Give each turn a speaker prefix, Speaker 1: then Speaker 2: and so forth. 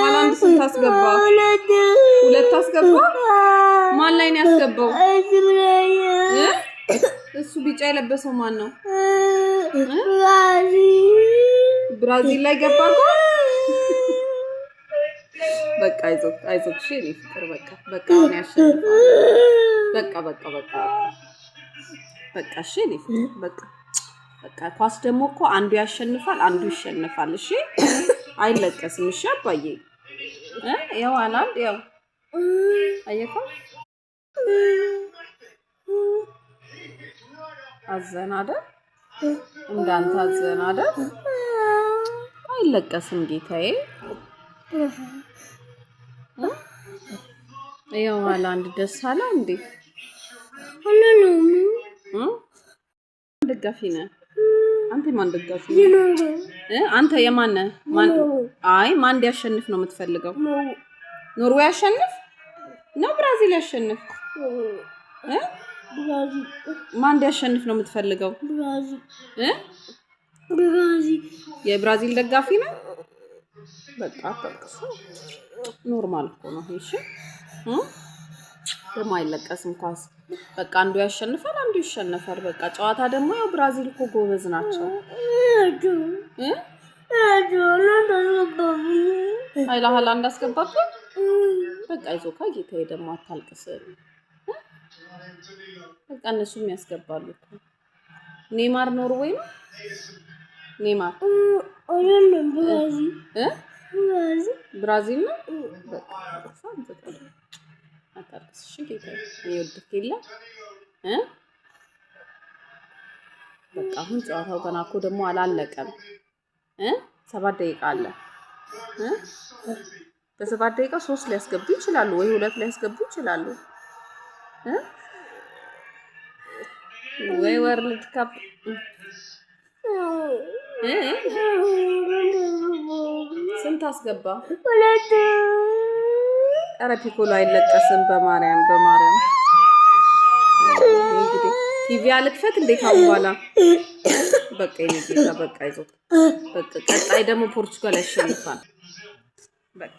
Speaker 1: ሃላንድ ስንት አስገባ? ሁለት አስገባ። ማን ላይ ነው ያስገባው? እሱ ቢጫ የለበሰው ማን ነው? ብራዚል ላይ ገባ እኮ። በቃ አይዞህ አይዞህ። እሺ የእኔ ፍቅር፣ በቃ በቃ፣ አሁን ያሸንፋል። በቃ በቃ በቃ በቃ፣ እሺ የእኔ ፍቅር፣ በቃ በቃ። ኳስ ደግሞ እኮ አንዱ ያሸንፋል፣ አንዱ ይሸነፋል። እሺ አይለቀስም። እሺ አባዬ፣ ያው ሃላንድ ያው አየከው፣ አዘን አይደል? እንዳንተ አዘን አይደል? አይለቀስም ጌታዬ። ያው ሃላንድ ደስ አለ እንዴ? ደጋፊ ነህ አንተ? የማን ደጋፊ ነህ አንተ? የማን ነህ? ማን? አይ፣ ማን እንዲያሸንፍ ነው የምትፈልገው? ኖርዌይ ያሸንፍ ነው ብራዚል ያሸንፍ? ማን እንዲያሸንፍ ነው የምትፈልገው? የብራዚል ደጋፊ ነህ? በቃ አታልቅስ። Normal እኮ ነው። እሺ ደግሞ አይለቀስም ኳስ። በቃ አንዱ ያሸንፋል፣ አንዱ ይሸነፋል። በቃ ጨዋታ ደግሞ ያው ብራዚል እኮ ጎበዝ ናቸው። ኃይላ ሃላንድ አስገባብን። በቃ አይዞህ ጌታዬ፣ ደግሞ አታልቅስ። በቃ እነሱም ያስገባሉ እኮ። ኔማር ኖርዌይ ነው። ኔማር ብራዚል ነው። በቃ አታልቅስ እሺ ጌታዬ፣ እኔ ወድክ የለ እ በቃ አሁን ጨዋታው ገና እኮ ደግሞ አላለቀም እ 7 ደቂቃ አለ እ በ7 ደቂቃ ሶስት ሊያስገቡ ይችላሉ ወይ ሁለት ሊያስገቡ ይችላሉ እ ወይ World Cup እ ስንት አስገባ?
Speaker 2: ሁለት።
Speaker 1: ኧረ ፒኮሎ አይለቀስም። በማርያም በማርያም፣ እንግዲህ ቲቪ አልክፈት እንዴት አሁን በኋላ። በቃ የኔ ጌታ፣ በቃ አይዞህ። በቃ ቀጣይ ደግሞ ፖርቹጋል ያሸንፋል። በቃ።